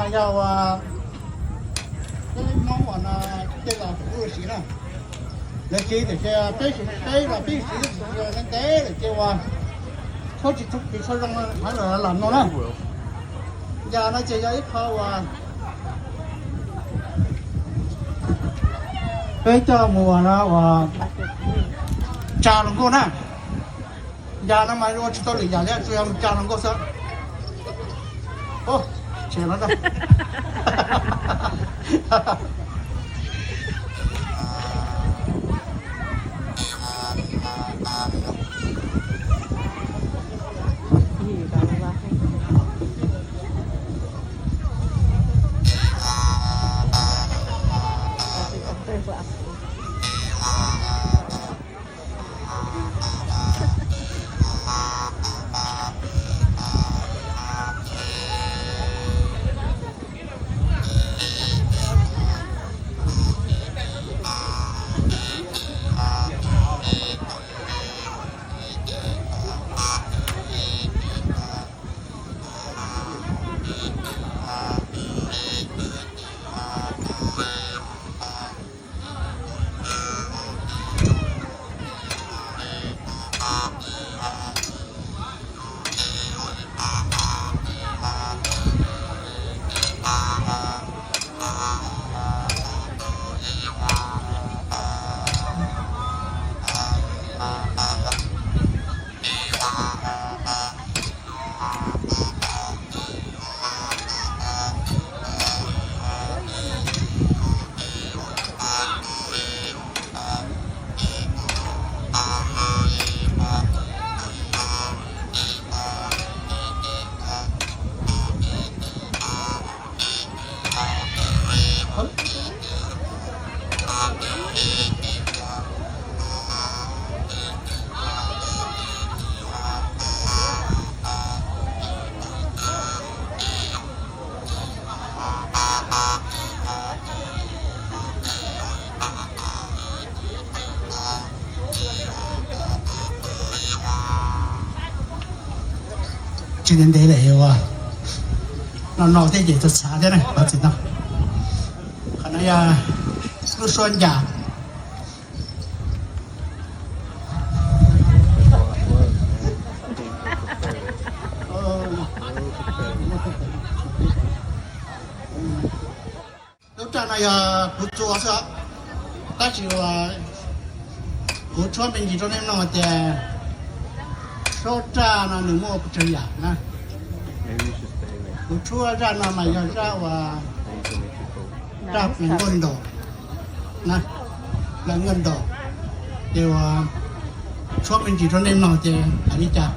Yog ua peb Hmoob uas no tej los kuv siv na, lawv siv tiam sis peb siv peb los peb siv ntev lawm ces ua txhob tsis txhob zoo los no na. Yog no ces yog ib qho uas peb coj mus ua no ua tsa hluas nkauj na. Yog no mas ua tsis tau lwm yam li, tsuas yog mus tsa hluas nkauj xwb. Tsis ntev ntev lawm ua no no tej ces txav txav thiab na, qhov txim no. Qhov no yog lub suab ncas. Lub raj no yog kuv txua xwb os, tab sis uas kuv tshuab me ntsis rau nej mloog tias suab raj no nws muaj pes tsawg yam na. Kuv tshuab zaj no mas yog zaj uas raj plaws nkauj ntaus na, plaws nkauj ntaus. Ces uas tshuab me ntsis rau nej mloog ces hais li cas.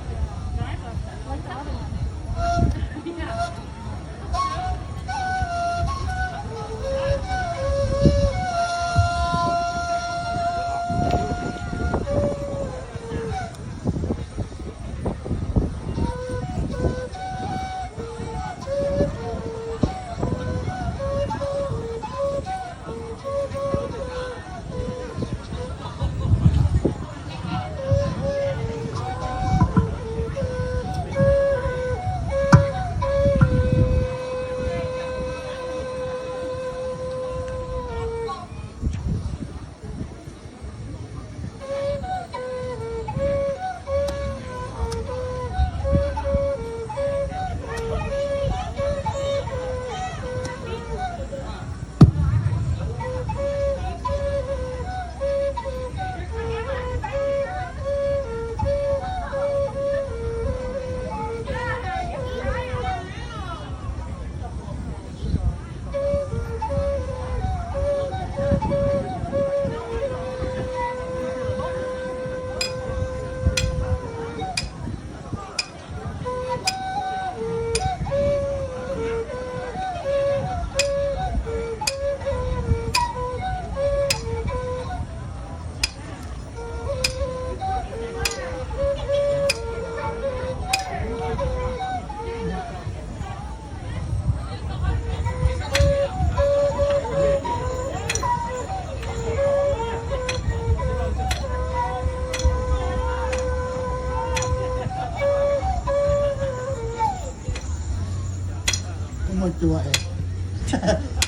Muaj cua es.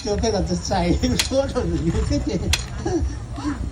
Tus peb los tus txais suab rau tus yug xwb ces